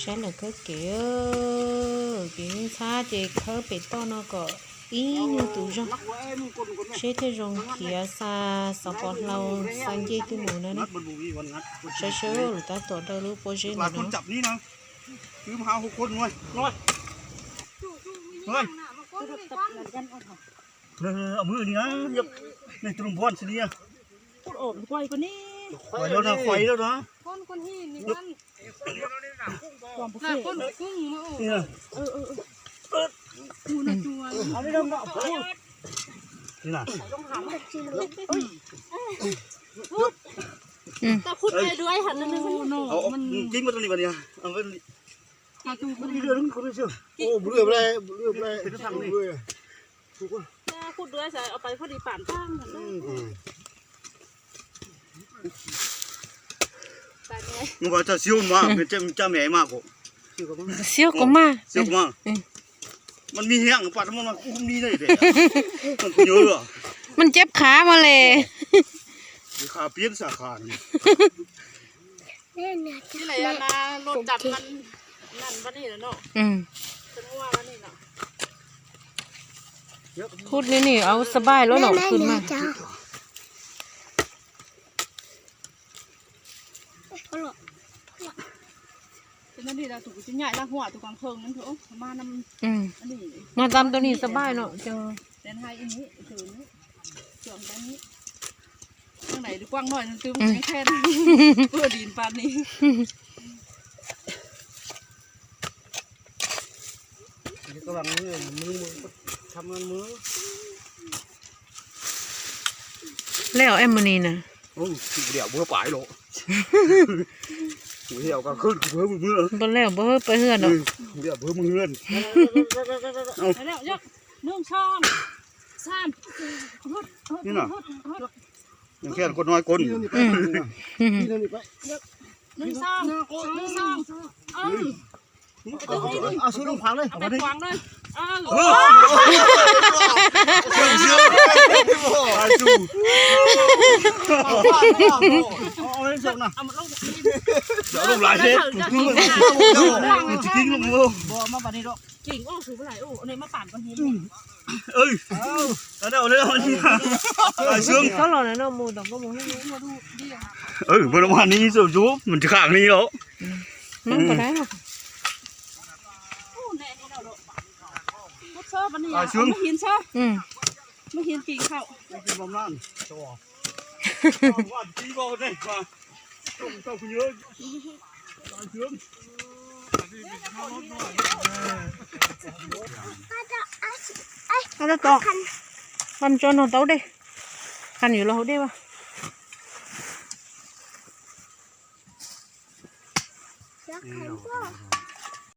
Saib lawm khawb kev, kev ntxhab ces khawb pem toj no kom ib nyuag tus zog, seb thiaj zoo khiav xa xov pos hlau xa ncej twg mus na. Saib seb lawv tab tom daws lub pob zeb ntawm no. Mus vào cho xíu mà, mình cho, cho mẹ mà cô. Xíu cũng mà. Xíu cũng mà. Mình mi hiang, bạn nó mà cũng không đi đây để. Mình cũng nhớ rồi. Mình chép khá mà lề. Khá biết sao khá. พูดนี่นี่เอาสบายแล้วเนาะ ขึ้นมา Tus no li tus kuv tsis nyaim laj huam tus koob kheej no, ma txam tus no sab npaum no ces. Tus no kuaj no twb mus kheej, kuaj di pas ni. Leo em mus ni na. Npawg Leo npawg Hwb pawg Hwb no. Nws khe kod no kod. Txhob los no mus tom koj mus. Mus no mas ni ib txoj zub mas tsis kham li os. Tab tom, pab tso no tau dej, qhov yuav los haus dej as.